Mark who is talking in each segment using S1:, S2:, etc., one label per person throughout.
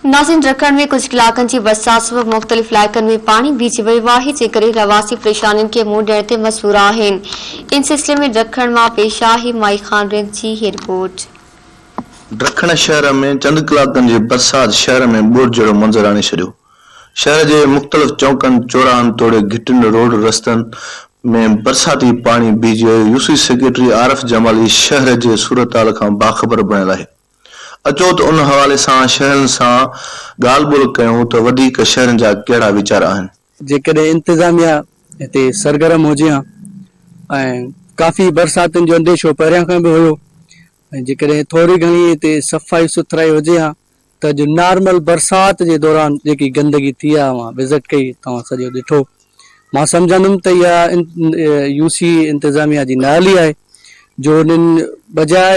S1: ناظرين ڊکڻ ۾ ڪجهه ڪلاڪن جي برسات سبب مختلف علائقن ۾ پاڻي بيهجي ويو آهي جنهن ڪري رهواسي پريشانين کي منهن ڏيڻ تي مجبور آهن ان سلسلي ۾ ڊکڻ مان پيش آهي مائي خان رند جي هي رپورٽ.
S2: ڊکڻ شهر ۾ چند ڪلاڪن جي برسات شهر ۾ ٻوڏ جهڙو منظر آڻي ڇڏيو. شهر جي مختلف چونڪن، چوراهن توڙي گهٽين روڊ رستن ۾ برساتي پاڻي بيهجي ويو، يوسي سيڪريٽري عارف جمالي شهر جي صورتحال کان باخبر بڻيل آهي. اچو ته ان حوالي سان شهرين سان ڳالهه ٻولهه ڪيون ته وڌيڪ شهرين جا ڪهڙا ويچار آهن.
S3: جيڪڏهن انتظاميا هتي سرگرم هجي ها ۽ ڪافي برساتن جو انديشو پهريان کان به هيو ۽ جيڪڏهن ٿوري گهڻي هتي صفائي سٿرائي هجي ها ته اڄ نارمل برسات جي دوران جيڪي گندگي ٿي آهي اوهان وزٽ ڪئي توهان سڄو ڏٺو مان سمجهندم ته اها يو سي انتظاميا جي نااهلي آهي جو انهن بجاء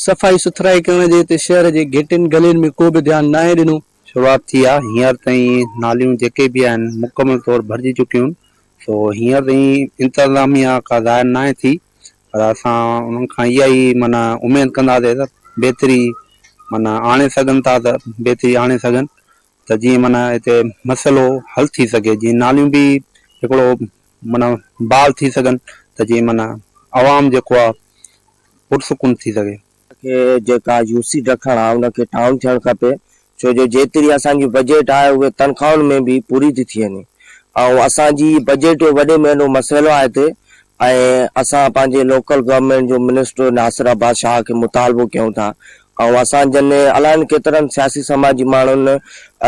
S3: صفائي سٿرائي ڪرڻ جي هتي شهر جي گهٽين گلين ۾ ڪو به ڌيان ناهي ڏنو.
S4: شروعات ٿي آ هينئر تائين ناليون جيڪي به آهن مڪمل طور ڀرجي چڪيون آهن سو هينئر تائين انتظاميا ڪا ظاهر ناهي ٿي پر اسان انهن کان اها ئي معنيٰ اميد ڪنداسين ته بهتري معنيٰ آڻي سگهن ٿا ته بهتري آڻي سگهن ته جيئن معنيٰ هتي مسئلو حل ٿي سگهي جيئن ناليون به هڪڙو معنيٰ بحال ٿي سگهن ته جيئن معنيٰ عوام جيڪو آ پرسڪون ٿي سگهي.
S5: کي جيڪا يو سي ڊکڻ آ ان کي ٽائون ٿيڻ کپي ڇو جو جيتري اسان جي بجيٽ آهي اهي تنخواهن ۾ به پوري ٿي ٿي وڃي ۽ اسان جي بجيٽ جو وڏي ۾ وڏو مسئلو آهي هتي ۽ اسان پنهنجي لوڪل گورنمينٽ جو منسٽر ناصر عباس شاهه کي مطالبو ڪيون ٿا ۽ اسان جن الائن ڪيترن سياسي سماجي ماڻهن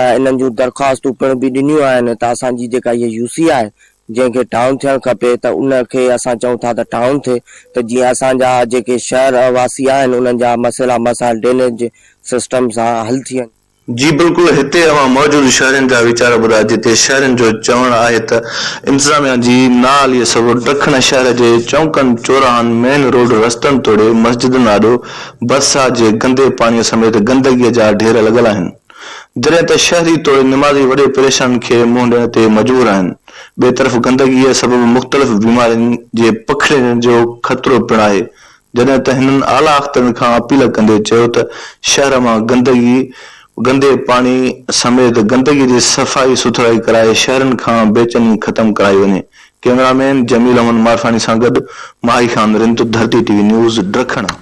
S5: انهن جون درخواستون پڻ به ڏنيون آهن ته اسان جي جيڪا هيء يو سي آهي جنهن کي ٽائون ٿيڻ کپي ته ان کي اسان چئون ٿا ته ٽائون ٿئي ته جيئن اسان جا جيڪي شهر واسي آهن انهن جا مسئلا مسائل ڊرينيج سسٽم سان حل ٿي وڃن.
S2: جي بلڪل هتي اوهان موجود شهرين جا ويچار ٻڌا جتي شهرين جو چوڻ آهي ته انتظاميا جي نااهلي سبب ڊکڻ شهر جي چونڪن چوراهن مين روڊ رستن توڙي مسجدن آڏو برسات جي گندي پاڻي سميت گندگي جا ڍير لڳل آهن جڏهن ته شهري توڙي نمازي وڏي پريشانين کي منهن ڏيڻ تي مجبور آهن. ٻئي طرف گندگيء سبب مختلف بيمارين جي پکڙجڻ جو خطرو پڻ آهي. جڏهن ته هنن اعليٰ اختيارين کان اپيل ڪندي چيو ته شهر مان گندگي گندي پاڻي سميت گندگي جي صفائي سٿرائي ڪرائي شهرين کان بيچيني ختم ڪرائي وڃي. ڪئميرا مين جميل احمد مارفاڻي سان گڏ Mahi Khan Rind, Dharti T V news, Dakhan.